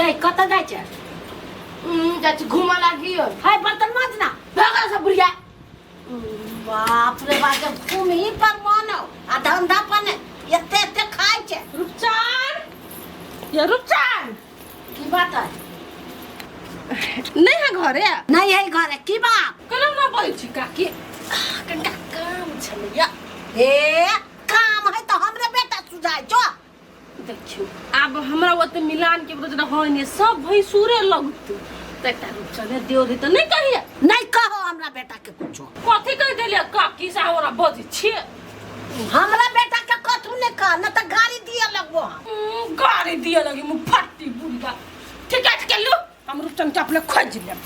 जाय कतऽ जाइ छै? जाइ छी घूमऽ लागियो। है बर्तन माज ना। भऽ गेल सब बुढ़िया। बाप रे बाप, जब घूमही पर मन हो आ धंधा पर ने एते एते खाइ छै। रूपचान या रूपचान, की बात है? नहीं है घरे? नहीं है घरे, की बात? केना ना बजै छी काकी, कनिका काम छलैया। ए काम है तो हमरे बेटा सुझाय छो। देखियौ आब हमरा ओते मिलान के रोज होइ नहि, सब भैंसुरे लगतै, तऽ एकटा रूपचने देओ रही तऽ नहि कहिए? नहीं कहो हमरा बेटा के कुछो। कथी कहि देलियै काकी से हमरा बजै छियै? हमरा बेटा के कथू नहीं कह, न तऽ गाड़ी दिए लगबो हम। गाड़ी दिए लगी मुँह फट्टी बुढ़िया। ठीक है, ठीक है, लू हम रूपचन के अपने खोजि लेब।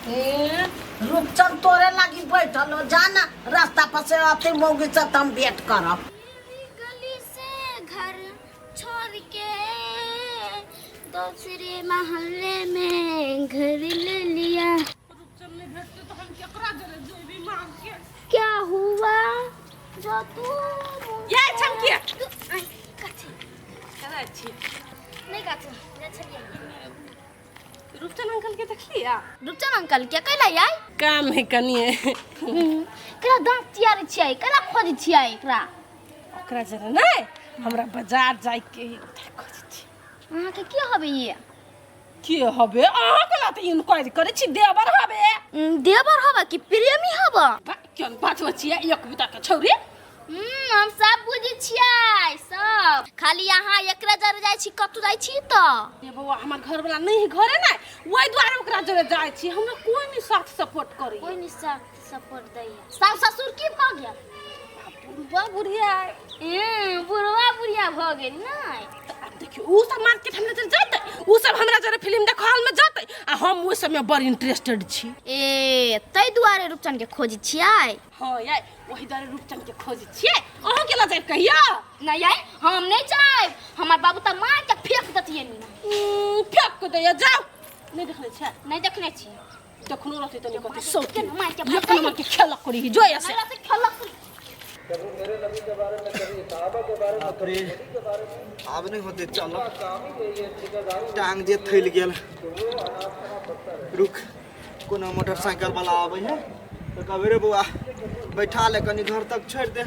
ए रूपचंद तोरे लागी बैठल हो, जाना रास्ता पर से अते मौगी सब तऽ हम भेंट करब। गली से घर छोड़ के दूसरे मोहल्ले में घर ले लिया। रूपचन नहीं भेटतै तऽ हम केकरा जरे जेबी मांगे? क्या हुआ जो तू ये छमकिया। तू आई कथी? केना छी? नहीं कथी नहीं छलिए। रूपचन अंकल के देखलियै? रूपचंद अंकल के कैला याय? काम है कनिए। केना दांत चियारे छियै, केना खोजै छियै एकरा? ओकरा जरा नहि, हमरा बाजार जाइके है, ओतय खोजै छी। अहाँके की हबे ये? के हबे अहाँ के लाते इंक्वायरी करै छी? देवर हबे। देवर हबे कि प्रेमी हबे? केहन बात छियै एक बिता के छौरी। हम सब बुझै छियै सब, खाली अहाँ एकरा जरे जाइ छी, कतौ जाइ छी तऽ? ये बौआ, हमर घर वाला नहीं है घरे ने, ओहि दुआरे ओकरा जरे जाइ छी। हमरा कोई नहीं साथ सपोर्ट करै। कोई नहीं साथ सपोर्ट दैया। सास ससुर की भऽ गेल? बुढ़वा बुढ़िया। बुढ़वा बुढ़िया भऽ गेल नहि? तऽ आब देखियौ, उ सब मार्केट हमरा जरे जेतै, उ सब हमरा जरे फिल्म देखऽ हॉल में जेतै, आ हम ओहि सब में बड़ इंटरेस्टेड छी। ए ताहि दुआरे रूपचन के खोजै छियै? हाँ यार, वही दुआरे रूपचन के खोजै छियै। अहाँ केला जायब कहिया? नहीं यार, हम नहीं जायब, हमर बाबू तऽ मार के फेंक देतियै नी। फेंक के दैया, जाओ। नहीं देखने छियै? नहीं देखने छियै। देखनो रहतै तऽ नहीं कहतै सौती के मार के एक नंबर के खेलक करी जो ऐसे हमरा से खेलक। बाप रे, आब नहि होतै चल, टांग जे थैल गेल। रुक, कोनो मोटरसाइकिल वाला आबै है तऽ कहबै, रे बौआ, बैठा ले, कनि घर तक छोड़ि दे।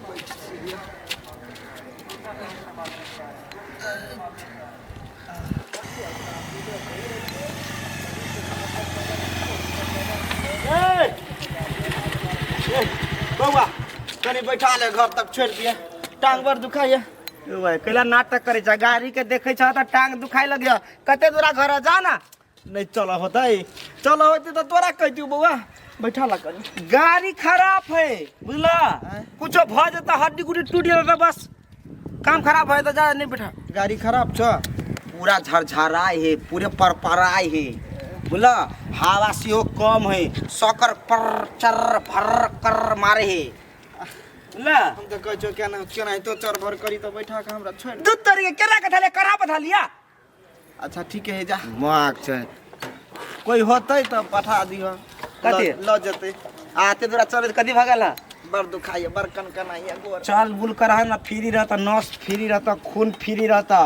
बैठ छियै। ए, ए, बौआ, कनि बैठा ले, घर तक छोड़ि दिए, टांग बड़ दुखाइए। यौ भाइ, कैला नाटक करै छ? गाड़ी के देखै छ तऽ टांग दुखाइ लगिय। कते दूरा घर जा ना। नहीं चल होतै, चल होतै तऽ तोरा कहितियौ। बौआ, बैठा ला कनि। गाड़ी खराब है बुझला, कुछो भ जेता, हड्डी गुड्डी टूट गेल तऽ बस काम खराब है, तऽ जा नहीं बैठा। गाड़ी खराब छ? पूरा झरझराय है, पूरे परपराय है बुझला, हवा सेहो कम है, सकर पर चर भर कर मारे है बुझला। हम तऽ कहै छियौ केना केनाहितो चर भर करी तऽ बैठा के हमरा छोड़ि दे। दू तरीके केरा के थाले करा बता लिया। अच्छा ठीक है, जा। माक छै। कोई होतै तऽ पठा दिह। कथी? लऽ जेतै। आ ते तोरा चलैत कथी भऽ गेल? बड़ दुखाइए, बड़ कनकनाइए गोर। चल बुल कर ना फ्री रहता, नस फ्री रहता, खून फ्री रहता।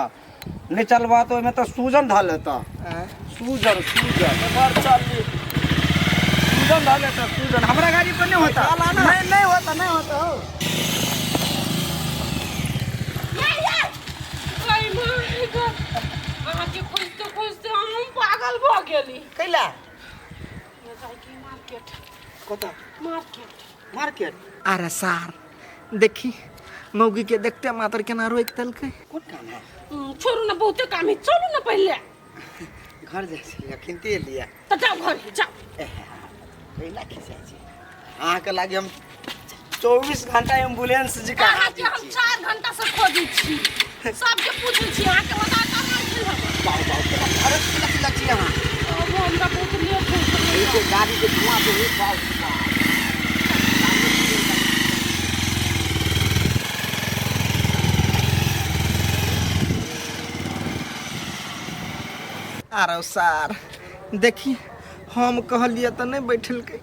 नहीं चलबा तो ओहिमे तऽ सूजन धऽ लेता। आँय? सूजन सूजन बड़ चल। सूजन धऽ लेता सूजन। हमरा गाड़ी पर नहीं होता। चल आना। नहीं, नहीं होता, नहीं होता हो। अरे my God, अहाँके खोजते खोजते हम पागल भऽ गेली। कैला? जाइके मार्केट। कतऽ? मार्केट। मार्केट। अरे सार, देखी मौगी के देखते मात्र केना रोकि देलकै। कोन काम है? छोड़ू ने, बहुते काम है, चलू ने पहिले। घर जाइ छी अखिनते लिया। तऽ जाउ घर जाउ। कैला खिसाइ छी? अहाँके लागे हम 24 घंटा एम्बुलेंस जकाँ अहाँके हाजिर हम छी। 4 घंटा से खोजै छी, सबके पूछै छी, अहाँके बता कहाँ गेल हबे? बाउ बाउ, अरे चिल्ला चिल्ला छी अहाँ। अब हमरा बहुत लेट हो गेल। ई जे गाड़ी के धुआं से ही बाउ बाउ। आरो सार, देखी हम कहलियै तऽ नहि बैठलकै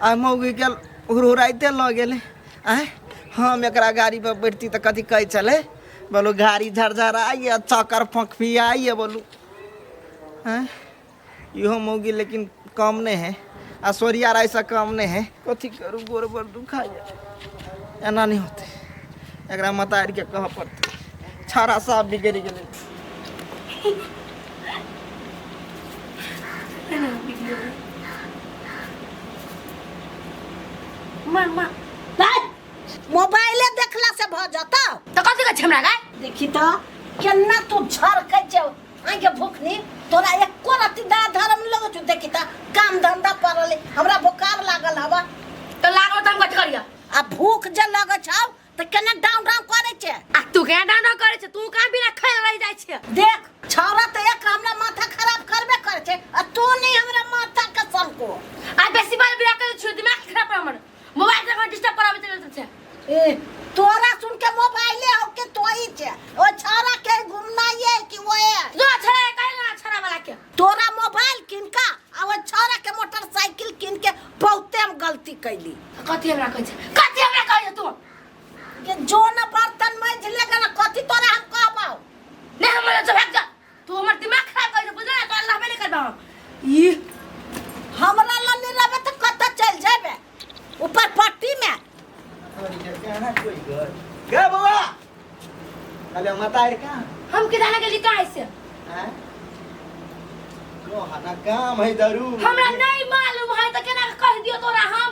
आ मौगी के हुरहुराइते लऽ गेलै। आँय, हम एकरा गाड़ी पर बैठती तऽ कथी कहै छलै? बोलो गाड़ी झरझराइए चक्कर फंकफियाइए बोलू। हैं इहो मौगी लेकिन कम नहीं है, ऐश्वर्या राय से कम नहीं है। कथी करू, गोर बड़ दुखाइए, एना नहीं होते, एकरा मतार के कह पड़ते छाड़ा साफ बिगड़ गेलै। मार मार मोबाइले देखला से भ जतौ। तऽ कथी कहै छै हमरा गाय? देखी त केना तू झरकै छौ आके भूखनी, तोरा एको रति दा धर्म लगै छौ। देखी त काम धंधा पड़ल, हमरा बोकार लागल हवा। तऽ लागल तऽ हम कथी करियै? आ भूख जे लगै छौ तऽ केना डाउन डाउन करै छै। आ तू केना डाउन डाउन करै छै? तू कहाँ बिना खैले रहि जाइ छै? देख छौड़ा तऽ एक हमरा माथा खराब करबे करै छै, आ तू नहीं हमरा माथा के सनको। आ बेसी बार बिना करै छियै, दिमाग खराब पर हमर मोबाइल देखऽ डिस्टर्ब कराबै छै। ए तोरा सुन के मोबाइले हो के तोही छे, ओ छौड़ा के घुमनाइए कि ओए जो छड़ा काहे ना छड़ा वाला के तोरा मोबाइल किन का आ ओ छौड़ा के मोटरसाइकिल किन के बहुते हम गलती कैली। कथी हमरा कहै छै? कथी हमरा कहै छै तू? के जो न बर्तन मांजि लेगा ना कथी तोरा हम कहबौ? नहीं हमरा जो भाग जा, तू हमर दिमाग खराब कर दे, बुझल ना? तोरा रहबे नहीं करबा हम। ई हमरा लग नहीं रहबे तऽ कतऽ चलि जेबे? ऊपर पट्टी में। गे बौआ अरे मतार का हम के जाने गेली कहाँ से? हैं कोहना काम है दारू हमरा नहीं मालूम है तऽ केना कह दियो तोरा हम।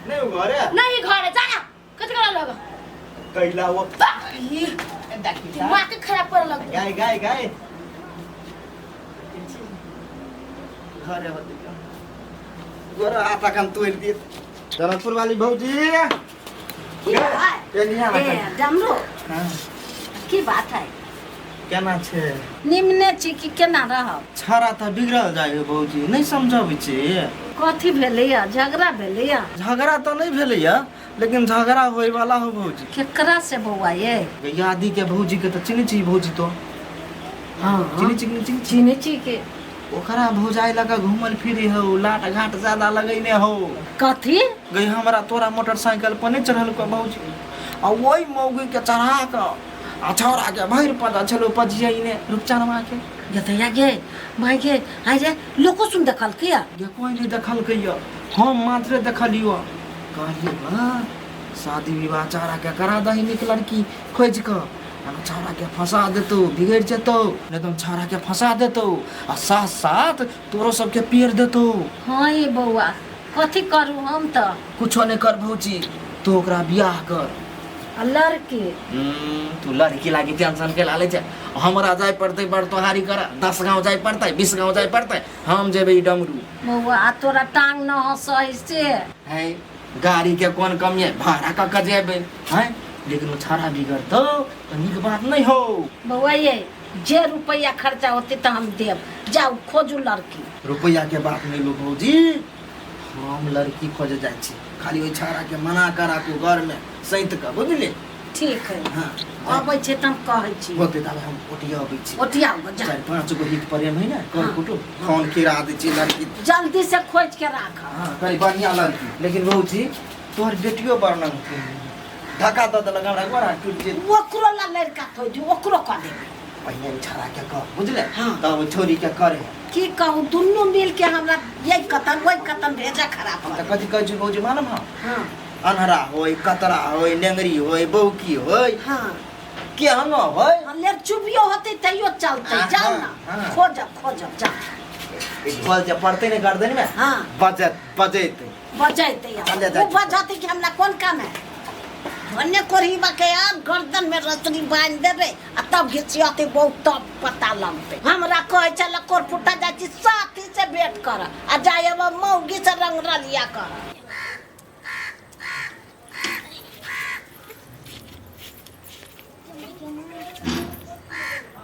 नहीं घरे नहीं घरे जा ना, कथी करऽ लग कैला वो ई दिमाग के खराब करऽ लग। गाय गाय गाय घरे होते गोरा आता कम तोड़ दिए। जनकपुर वाली भौजी की है? ए डमरू हाँ की बात है? केना छे? निमने छी कि केना रहब? छाड़ा तऽ बिगड़ल जाइ है भौजी, नहीं समझाबै छी। कथी भेलैया? झगड़ा भेलैया? झगड़ा तऽ नहीं भेलैया, लेकिन झगड़ा होय वाला हो भौजी। केकरा से बौआ ये? यादी के भौजी के तऽ चिन्है छी भौजी तो। हाँ चिन्है छी कि नहि चिन्है छी? चिन्है छी के। ओकरा भौजाइ लगा घूमल फिरे हो, लाट घाट ज्यादा लगैने हो। कथी? गई हमरा तोरा मोटरसाइकिल पर नहीं चढ़ल को भौजी, आ ओहि मौगी के चढ़ा कऽ आ छौड़ा के भरि पजा छलो पजियैने रूपचनवा के। गे गे माय गे आइ रे लोको सुन देखलकै? गे कोइ नहीं देखलकै यऽ, हम मात्रे देखलियो। कहलियै बा शादी विवाह छौड़ा के करा दही नीक लड़की खोजि कऽ, हम छौड़ा के फंसा देतौ बिगड़ि जेतौ, नहीं तऽ छौड़ा के फंसा देतौ आ साथ साथ तोरो सबके पेड़ देतौ। हाँ ये बौआ कथी करू हम तऽ? कुछो नहीं कर भौजी, तू ओकरा बियाह कर। आ लड़की? तू लड़की लागी टेंशन के लाले छै, हमरा जाय पड़तै बड़ तोहारी कर, 10 गाँव जाय पड़तै, 20 गाँव जाय पड़तै, हम जेबै ई डमरू। बौआ आ तोरा टांग न हँसै से? है गाड़ी के कोन कमी है, भाड़ा कऽ के जेबै है, लेकिन ओ छाड़ा बिगड़तौ तऽ नीक बात नहीं हो। बौआ ये जे रुपैआ खर्चा होतै तऽ हम देब, जाउ खोजू लड़की। रुपैआ के बात नहीं लो भौजी, हम लड़की खोजे जाइ छी, खाली ओहि छाड़ा के मना करा तू घर में सैत कऽ, बुझली? ठीक है। हाँ अबै छै तऽ हम कहै छी। होतै तब हम ओटिया अबै छी। ओटिया जा। 4-5 गो हित प्रेम है ना, कर हाँ। कुटुम फोन किरा दै छी लड़की, जल्दी से खोज के राख। हाँ कहीं बढ़िया लड़की। लेकिन भौजी तोहर बेटियो बड़ धक्का दऽ देलक हमरा, गोरा टूटि गेल। ओकरो ला लड़का खोजू, ओकरो कऽ देबै। पहिने छाड़ा के कह, बुझले? हाँ। तब छोरी के करे। की कहूँ दुनू मिल के हमरा यही कतन वही कतन भेजा खराब हम कर। तऽ कथी कहै छी भौजी मालूम हौ? हाँ। अन्हरा होय, कतरा होय, नेंगरी होय, बौकी होय, हाँ केहनो होय, ले चुपियो होतै तैयो चलतै। हाँ, जाउ ना हाँ। खोजब खोजब जाउ। बोल जे पड़तै ने गर्दन में। हाँ। बजत बजैतै बजैतै। चले जाइ ओ बजतै कि हमरा कोन काम है? भन्ने कोरहीबा के आब गर्दन में रसरी बान्हि देबै आ तब घिचियतै बहुत, तब पता लगतै। हमरा कहै छल कोरफुटा जाइ छी साथी से भेंट कर आ जाय अब मौगी से रंग रलिया कर।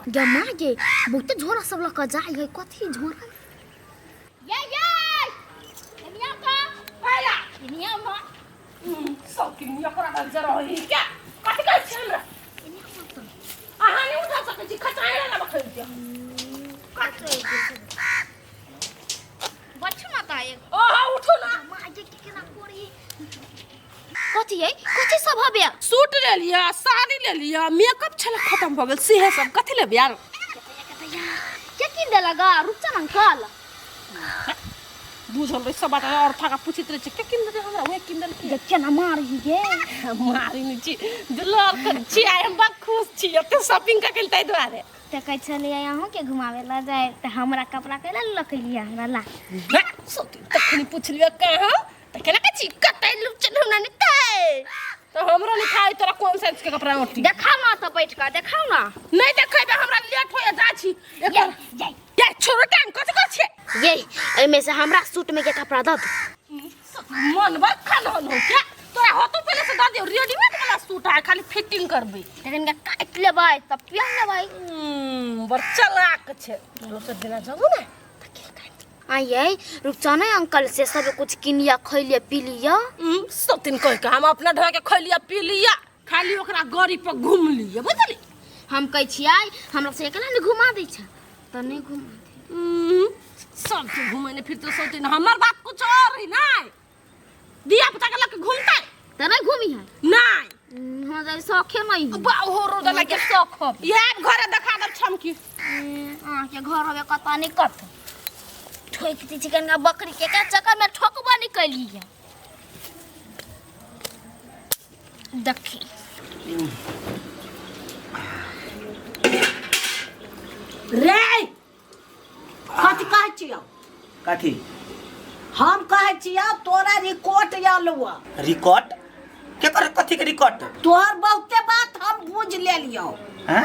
गे माँ गे बहुते झोरा सब लऽ कऽ जाइ है, कथी झोरा? ये ये एनिया का आया एनिया माँ सब किनिया करा दल जरा होई क्या? कथी कहै छै हमरा? अहाँ नहीं उठा सकै छी, खचाए ना बखल दियो। बच्चू ना ता एक। ओहो उठो ना। माँ गे के केना कोरी कथी है? कथी सब हबे? सूट ले लिया, साड़ी लेलियै, मेकअप छलै खत्म भऽ गेल, सेहे सब। कथी लेबै आर? के कीन देलक गा रुपचन अंकल? बुझल रहै सब बात और फाका पूछैत रहै छै के कीन देलकै हमरा, उहे कीन देलकै। देख केना मारही गे। मारी नहि छी, दुलार करै छी। आइ हम बड़ खुश छी एते शॉपिंग कऽ के, ताहि दुआरे। तऽ कहै छलियै अहूँके घुमाबै लए जाय, तऽ हमरा कपड़ा कैला लऽ के एलियै हमरा ला? सती तखनी पुछलियै कहाँ तऽ केना कहै छी कतै लुचन हमरा नहि तै तऽ हमरो नहि खाइ। तोरा कोन साइज के कपड़ा ओटी? देखाउ ना, तऽ बैठ कऽ देखाउ ना। नहि देखेबै, हमरा लेट होइए, जा छी। एकर ये ये छोड़ो टाइम, कथी करै छियै? ये एहिमे से हमरा सूट में के कपड़ा दऽ दू। मन बड़ खलहन हो क्या तोरा? होतो पहिले से दऽ दियौ, रेडीमेड वाला सूट है, खाली फिटिंग करबै। तखन के काटि लेबै तऽ पिन्ह लेबै। बड़ चलाक छै। दोसर दिना जाबू ने तऽ की काटि। आइए रुपचन अंकल से सब कुछ किनिया, खैलिए पी लिअ। सब दिन कहि के हम अपना ढोके के खैलिया पी लिया, खाली ओकरा गाड़ी पर घूम लिया, बुझली? हम कहै छियै हमरा से एकला नहि घुमा दै छै तऽ नहि घुमा दे। सबके घुमेने फिर तो सब दिन हमर बात कुछ और है। नहीं दिया पुता के लके घूमते तऽ नहि घूमी है? नहीं। हमरा शौखे नहीं है। बा हो रोज लगे शौख हो। ये घरे देखा दे छमकी। अहाँके घर हवे कतऽ नहि कतऽ ठोकि दै छै कनिका बकरी के चक्कर में ठोकबो नहि कैलियै। देखी रे, कथी कहै छियौ? कथी? हम कहै छियौ तोरा रिकॉर्ड आयल। रिकॉर्ड केकर? कथी के रिकॉर्ड? तोहर बहुते बात हम बुझ लेलियौ। हैं?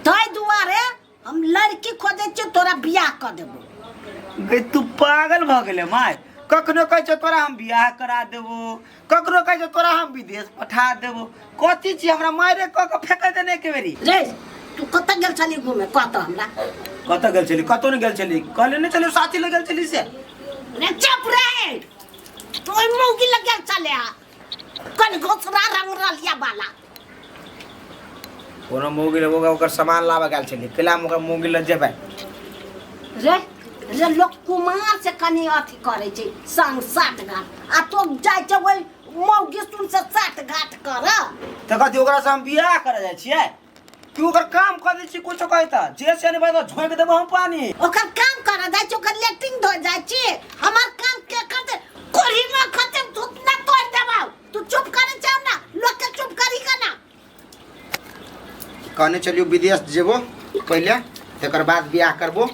ताहि दुआरे हम लड़की खोजै छियौ, तोरा बियाह कऽ देबो। गे तू पागल भऽ गेलै माय। कखनो कहै छौ तोरा हम बियाह करा देबो, कखनो कहै छौ तोरा हम विदेश पठा देबो। कथी छी? हमरा मारे कऽ के फेंक देने एक बेरी। रे, तू कतऽ गेल छली घूमे, कह तऽ हमरा। कतऽ गेल छली? कतौ नहि गेल छली। कहले नहि छली, साथी लग गेल छली से। रे चुप रे, तू ओहि मौगी लग गेल छले आ कन घोसरा रंग रलिया वाला। कोनो मौगी लग ओकर सामान लाबऽ गेल छली। कैला हम ओकर मौगी लग जेबै? रे रे, लोक कुमार से कनि अथी करै छै संग साठ घाट, आ तो जाइ छै ओहि मौगी सुन से साठ घाट कर। तऽ कथी ओकरा से हम बियाह करऽ जाइ छियै कि ओकर काम कऽ दै छी? कुछो कहै तऽ जे से नहि तऽ झोंकि देबो हम पानी। ओकर काम कर जाइ छै, ओकर लेट्रिन धो जाइ छी। हमर काम के करते? कोढ़ी में खते थुतना तोड़ देबौ। तू चुप करे छौ ना? लोक के चुप करी के ना। कहने चलियो विदेश जेबो पहिले, तकर बाद बियाह करबो।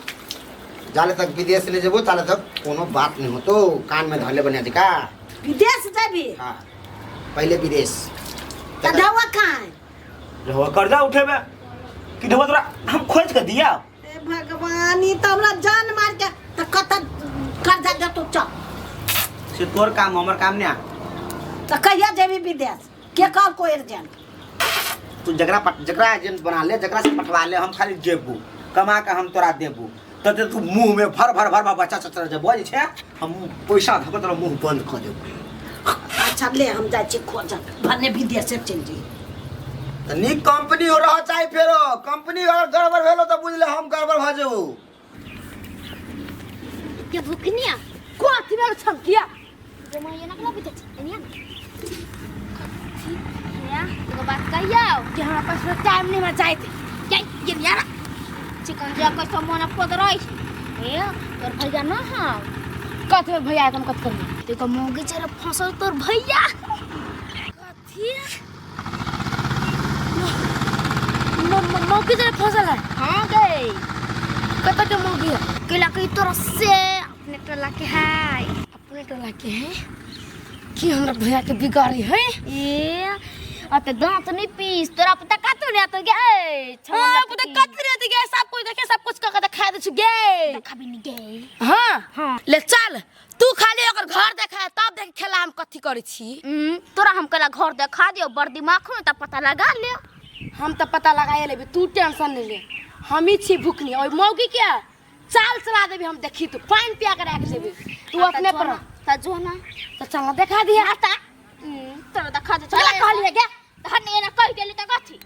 जाले तक विदेश ले जेबो ताले तक कोनो बात नहीं होतो। कान में धले बनिया का। विदेश जेबी? हाँ, पहले विदेश। तऽ ढौआ कहाँ है? ढौआ कर्जा उठेबे कि ढौआ तोरा हम खोज के दिया? ए भगवान, ई तऽ हमरा जान मार के। तऽ कतऽ कर्जा देतो? चल। से तोर काम, हमर काम नहीं। तऽ कहिया जेबी विदेश? के कहल को एजेंट? तू जकरा जकरा एजेंट बना ले, जकरा से पठवा ले, हम खाली जेबू, कमा के हम तोरा देबू। तते तू मुंह में भर भर भर भर बच्चा चचा जे बजै छै, हम पैसा धऽ के तोरा मुंह बंद कऽ देबू। अच्छा ले, हम जाइ छी खोजऽ, भने विदेशे चलि जइयै। तऽ नीक कंपनी हो रह चाही। फेरो कंपनी अगर गड़बड़ भेलो तऽ बुझले हम गड़बड़ भऽ जेबू। के भुखनिया। कथी भेल छमकिया? जमा ये ना केना पूछै छी एनिया ना कथी है? एगो बात कहियौ। कि हमरा पास टाइम नहीं में जाइत। ये ये यार चिकन जे कैसो मन पदरै छै। ए तोर भैया न हौ? कथी में भैया? हम कथी करियै? देखो मौगी जरा फसल तोर भैया। कथी मौगी जरा फसल है? हाँ गे। कतऽ के मौगी है? कैला के तोरा से अपने टोला के है। अपने टोला के है कि हमरा भैया के बिगाड़ी है? ए अते दांत नहीं पीस, तोरा पता कतौ नहीं आतो गे। हाँ, पता कथी रहती गे? सब कुछ देखे, सब कुछ कऽ के खा दै छु गे। देखबी नहीं गे। हाँ। हाँ। ले चल, तू खाली ओकर घर देखा, तब देख खेला हम कथी करै छी। तोरा हम कैला घर देखा दियो? बड़ दिमाग हो त पता लगा ले। हम तऽ पता लगाए लेबी, तू टेंशन नहीं ले। हम ही छी भुखनी, ओहि मौगी के चाल चला देबी हम। देखी, तू पानि पिया के राख देबी तू अपने पर। त जो ना। तो चल ना, देखा दिया। आता तोरा देखा दे। चल कहलिए गे। तहन एना कहि देली त कथी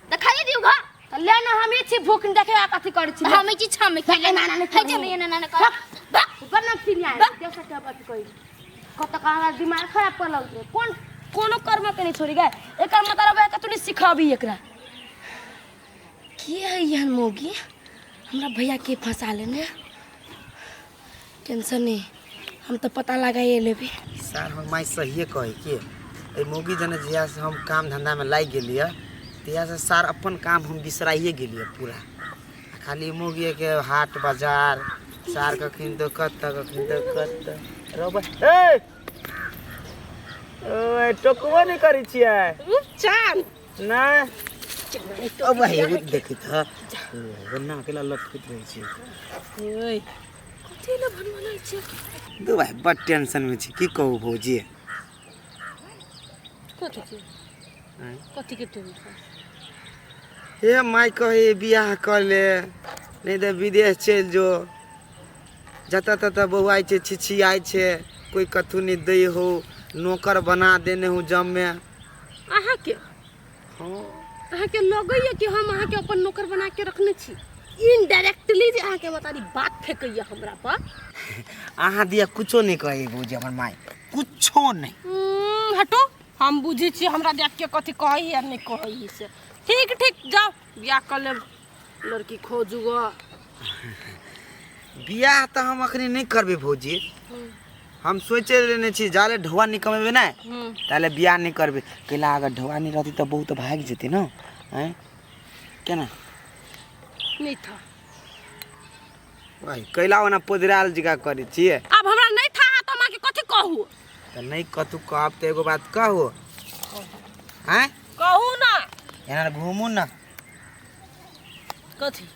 देखाइए दियौ घर। तऽ ले ना, हम ही छी भुखनी, देखे आ कथी करै छी। हम छी छम के ना, ना, ना, हे जे एना ना ना कर। बड़ सीनिया देख सके अथी करी कत का हमरा दिमाग खराब कर लगल। कोन कोनो कर्म के नहीं छोड़ी गए। एकर मतलब है कि तू नहीं सिखाबी एकरा। के है एहन मौगी हमरा भैया के फंसा लेने? टेंशन नहीं, हम तो पता लगाइए लेबे। सर हमर माय सहिए कहै के एहि मौगी जने जहिया से हम काम धंधा में लागि गेलियै तहिया से सार अपन काम हम बिसराइए गेलियै पूरा। आ खाली मौगी के हाट बाजार सार कखन तो कतऽ कखन तो कतऽ रौ ए ओए टोकबो नहि करै छियै रूपचान नहि अब हे देखैत ह ना अकेला लटकैत रहै छै। ओए कथी लए भनभनाइ छै? दू भाइ बड टेंशन में छी, की कहू भौजी। कथी के? कथी के टेंशन? हे माय कहे बियाह कर ले नहीं तऽ विदेश चलि जो, जतऽ ततऽ बौआइ छै छिछियाइ छै, कोई कथू नहीं दै हो, नौकर बना देने हो जममे। अहाँके हाँ अहाँके लगैया कि हम अहाँके अपन नौकर बना के रखने छी? इनडायरेक्टली जे अहाँके मतारी बात फेकैया हमरा पर। अहाँ दिया कुछो नहीं कहे भौजी, हमर माय कुछो नहीं। हटो, हम बुझै छी हमरा देख के कथी कहै या नहीं कहै से। ठीक ठीक जाओ बियाह कर लेब, लड़की खोजू ग। बियाह तऽ हम अखनी नहीं करबै भौजी, हम सोचे लेने छी जाले ढौआ नहीं कमेबै ने ताले बियाह नहीं करबै। कैला अगर ढौआ नहीं रहती तऽ बहुत भागि जेतै ने। आँय केना नहीं था वही कैला ओना पोदराल जकाँ करै छियै। अब हमरा नहीं था तऽ हम अहाँके कथी कहू? तऽ नहीं कथू कहब तऽ एगो बात कहू। आँय कहू ना। एना घूमू ना। कथी?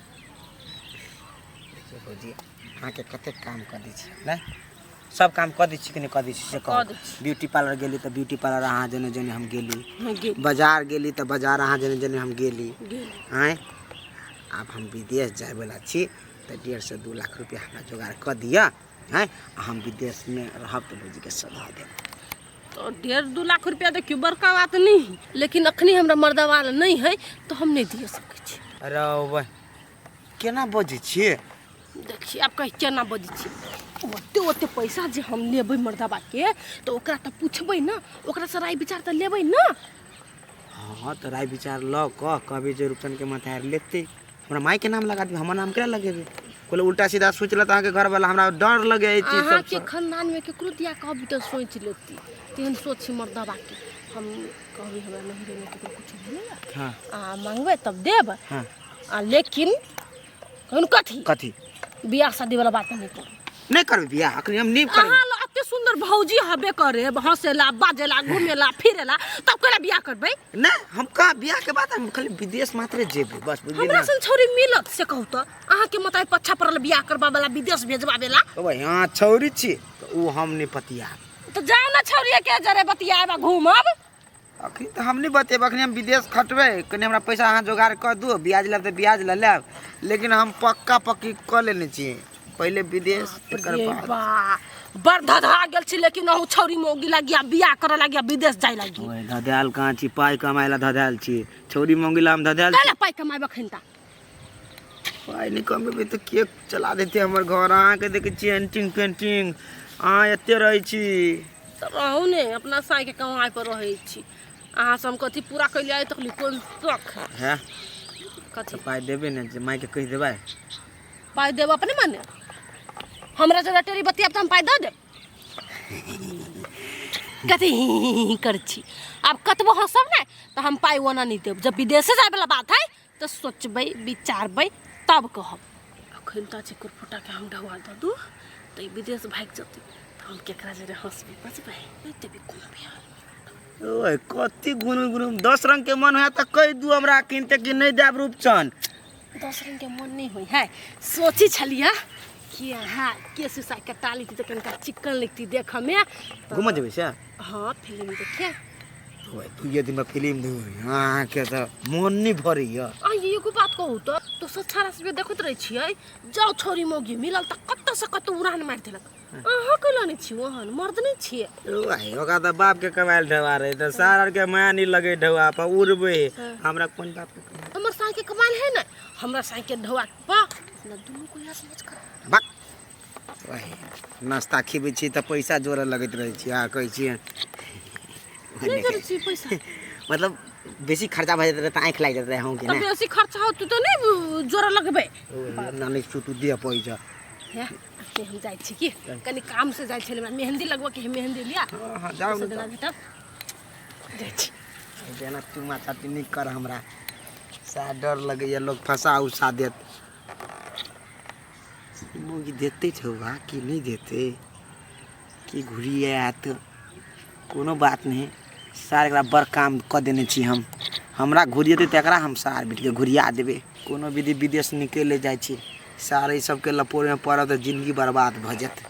देखियौ भौजी अहाँके कतेक काम कऽ दै छी ने, सब काम कऽ दै छी कि नहि कऽ दै छी से कहू। ब्यूटी पार्लर गेली तऽ ब्यूटी पार्लर अहाँ जने जने हम गेली, बाजार गेली तऽ बाजार अहाँ जने जने हम गेली। आँय आब हम विदेश जायवला छी तऽ 1.5 से 2 लाख रुपया हमरा जोगाड़ कऽ दिअ। आँय हम विदेशमे रहब तऽ भौजीके सधा देब। तो 1.5-2 लाख रुपया देखियौ बड़का बात नहीं है, लेकिन अखनी हमरा मर्दावा नहीं है तो हम नहीं दिए सकै छी। अरे केना बजै छियै? देखिए आब कही केना बजै छियै? ओते ओते पैसा जे हम लेबै मर्दाबा के तऽ ओकरा तऽ पुछबै ने, ओकरा से राय विचार तऽ लेबै ने। हाँ तऽ राय विचार लऽ कऽ कहबै जे रूपचन के मतार लेतै, हमरा माय के नाम लगा देबै, हमर नाम केना लगेबै? कोइ उल्टा सीधा सोचि लेत अहाँके घरवाला, हमरा डर लगे एहि चीज अहाँके खानदान में केकरो दिया कहबी तऽ सोचि लेती, तेहन सोच मर्दाबा के। हम कहबै हमरा नहिरे में केकरो कुछ भेलैया हाँ आ मांगबै तब देब। हाँ आ लेकिन कहून कथी कथी बियाह शादी वाला बात नहीं करू। नहीं करबै बियाह अखनी हम नहीं करबै। अहाँ एते सुंदर भौजी हबे करे, हंसेला बाजेला घुमेला फिरेला, तब केना बियाह करबै? नहीं हम कहाँ बियाह के बात, हम खाली विदेश मात्र जेबै बस। बुझलियै हमरा ना? सन छौरी मिलत से कहू तऽ अहाँके मताई पच्छा पड़ल बियाह करबा वाला विदेश भेजबा वाला। ओ यहाँ छौरी छी तऽ उ हम नहीं पतियाब। तऽ जाउ ने छौरी के जरे बतियाब आ घूमब। अखनी तऽ हम नहीं बतेब, अखनी हम विदेश खटबै, कनि हमरा पैसा अहाँ जोगाड़ कऽ दू, ब्याज लेब तऽ ब्याज लऽ लेब, लेकिन हम पक्का पक्की कऽ लेने छी पहिले विदेश तकर बाद। बा बड़ धधा गेल छी, लेकिन अहूँ छौरी मौगी लागिया बियाह करऽ लागिया विदेश जाय लागी। ओए धधायल कहाँ छी, पाइ कमाइ ला धधायल छी, छौरी मौगी ला हम धधायल छी। काल्हि पाइ कमायब अखन ता? पाइ नहि कमेबै तऽ के चला देतै हमर घर? अहाँके देखै छियै एंटिंग पेंटिंग, अहाँ एते रहै छी। तऽ रहू ने अपना साँइके कमाइ पर रहै छी। अहाँ से हम कथी पूरा कैलियै आइ तक कोन शौक है? कथी पाइ देबै ने जे मायके कहि देबै? पाइ देब अपने मने, हमरा जरा टेरी बतियाब तऽ हम पाइ दऽ देब। कथी ही करै छी? आब कतबो हँसब ने तऽ हम पाइ ओना नहीं देब। जब विदेशे जायवला बात है तऽ सोचबै विचारबै तब कहब। अखन तऽ छै कुरफुटाके हम ढौआ दऽ दू तऽ ई विदेश भागि जेतै तऽ हम केकरा जरे हँसबै बजबै नहि देबै कोनो भी हाल। ओए कथी गुनु गुनु 10 रंग के मन होय तऽ कहि दू हमरा किनते कि नहीं देब रूपचन। 10 रंग के मन नहीं होय है, सोची छलियै कि अहाँ केस उसा कटा लेती तऽ कनिका चिकन लगती देखऽ में। घूमऽ जेबै से? हाँ फिल्म देखे। ओए दुइये दिन में फिल्म देखबै अहाँके तऽ मन नहीं भरैया। आ एगो बात कहू तऽ दोसर छाड़ा सबके देखैत रहै छियै, जाउ छौरी मौगी मिलल तऽ कतऽ से कतऽ उड़ान मारि देलक, अहाँ कैला नहि छी ओहन मर्द नहि छियै? ओए ओकरा तऽ बाप के कमायल ढौआ रहै तऽ सार आर के माया नहीं लगे ढौआ पर उड़बै, हमरा कोन बाप के कमायल? हमर साई के कमायल है ने, हमरा साई के ढौआ पा ना दुनू को यहाँ समझ कर बक। ओए नाश्ता खिबै छी तऽ पैसा जोड़ऽ लगैत रहै छी, अहाँ कहै छियै नहि जोड़ै छी पैसा। मतलब बेसी खर्चा भऽ जेतै रहै तऽ आँखि लागि जेतै रहै अहूँके तऽ ने। बेसी खर्चा होतै तऽ नहि जोड़ा लगबै। नानी तू दे पैसा। हे, अखने हम जाइ छी की कनि काम से जाइ छलै, हमरा मेहंदी लगबऽ के है, मेहंदी लिया। हँ, जाउ ने। देना भेटब, जाइ छी। जेना चुम्मा चाटी नहि कर, हमरा सएह डर लगैए, लोक फंसा उसा देत। मौगी देतै छौआ कि नहि देतै कि घुरिए आयत? कोनो बात नहि सार, एकरा बड़ काम कऽ देने छी हम। हमरा घुरिएतै तऽ एकरा हम सार बेटीके घुरिया देबै। कोनो विधि विदेश निकलि जाइ छी सार, एहि सबके लपोरमे पड़ब तऽ जिन्दगी बर्बाद भऽ जायत।